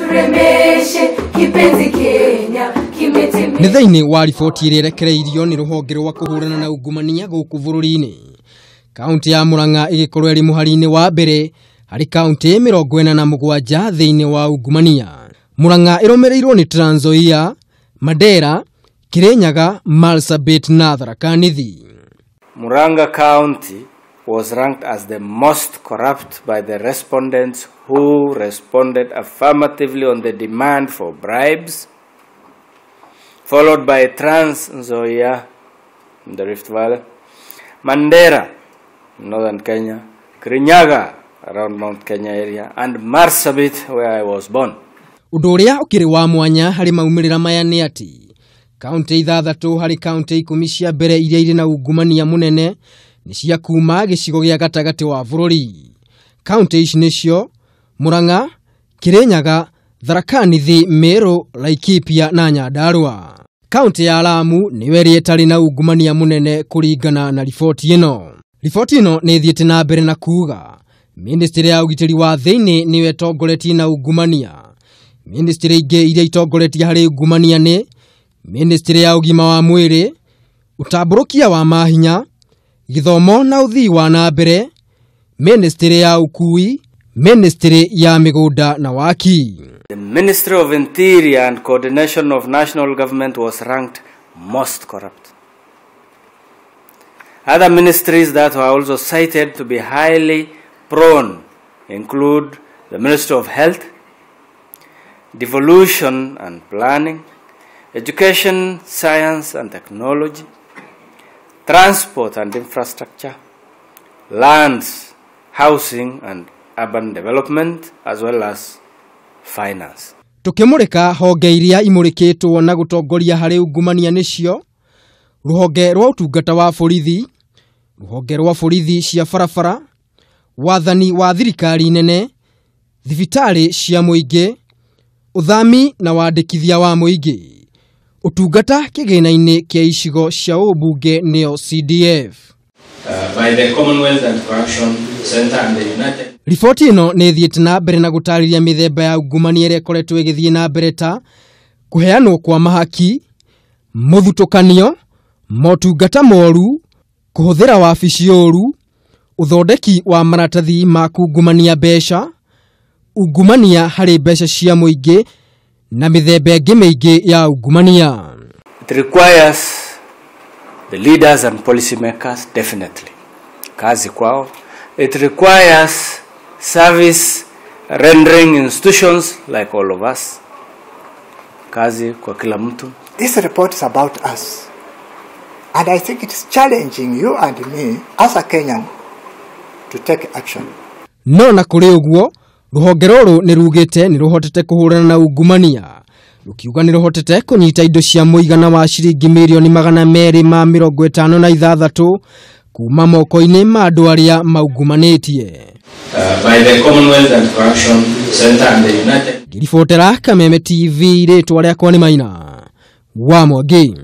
Turembeshe kipenzi Kenya kimetimia. Nĩ thĩinĩ wa riboti ĩrĩa ĩrekereirio nĩ rũhonge rwa kũhũrana na ungumania gũkũ bũrũri-inĩ, kaunti ya Murang'a ĩgĩkorwo ĩrĩ mũhari-inĩ wa mbere harĩ kaunti 47 thĩinĩ wa ungumania. Murang'a ĩrũmĩrĩirwo nĩ Trans Nzoia, Mandera, Kirinyaga, Marsabit na Tharaka Nithi. Murang'a County was ranked as the most corrupt by the respondents who responded affirmatively on the demand for bribes, followed by Trans Nzoia in the Rift Valley, Mandera in northern Kenya, Kirinyaga around Mount Kenya area, and Marsabit where I was born. Ũndũ ũrĩa ũkĩrĩ wa mwanya harĩ maumĩrĩra maya nĩ atĩ kaunti 6 harĩ kaunti 10 cia mbere iria irĩ na ungumania mũnene nĩ cia kuma gĩcigo gĩa gatagatĩ wa bũrũri. Kaunti ici nĩcio Murang'a, Kirinyaga, Tharaka Nithi, Meru, Laikipia na Nyandarua. Kaunti ya Lamu nĩyo ĩrĩa ĩtarĩ na ungumania mũnene kũringana na riboti ĩno. Riboti ĩno nĩ ĩthiĩte na mbere na kuga ministry ya ũgitĩri wa thĩinĩ nĩyo ĩtongoretie na ungumania. Ministry ingĩ iria itongoretie harĩ ungumania nĩ ministry ya ũgima wa mwĩrĩ, ũtambũrũkia wa mahinya, gĩthomo na ũthii wa na mbere, ministry ya ũkui, ministry ya mĩgũnda na waki. The Ministry of Interior and Coordination of National Government was ranked most corrupt. Other ministries that were also cited to be highly prone include the Ministry of Health, Devolution and Planning, Education, Science and Technology, Transport and Infrastructure, Lands, Housing and Urban Development, as well as Finance. Tukimurika honge iria imurikitwo na gutongoria hari ungumania nicio ruhonge rwa utungata wa borithi, ruhonge rwa borithi cia barabara, wathani wa thirikari nene, thibitari cia muingi, uthami na wandikithia wa muingi, utungata kigina-ini kia icigo cia ubunge nio CDF. By the Commonwealth and Corruption Center and the United. Riboti ĩno nĩ ĩthiĩte na mbere na gũtarĩria mĩthemba ya ungumania ĩrĩa ĩkoretwo ĩgĩthiĩ na mbere ta kũheanwo kwa mahaki, mũthutũkanio, motungata moru, kũhũthĩra wabici ũru, ũthondeki wa maratathi ma kungumania mbeca, ungumania harĩ mbeca cia mũingĩ na mĩthemba ĩngĩ mĩingĩ ya ungumania. It requires the leaders and policy makers, definitely. Kazi kwao. It requires service rendering institutions like all of us. Kazi kwa kila mtu. This report is about us. And I think it's challenging you and me as a Kenyan to take action. No na kũrĩ ũguo, rũhonge rũrũ nĩ rugĩte nĩ rũhotete kũhũrana na ungumania. Rũkiuga nĩ rũhotete kũnyita indo cia mũigana wa ciringi mirioni 256 kuma moko-inĩ ma andũ arĩa maungumanĩtie. By the Commonwealth and Corruption Center and the United. Ngĩribotera Kameme TV, rĩtwa rĩakwa nĩ Maina wa Mwangi.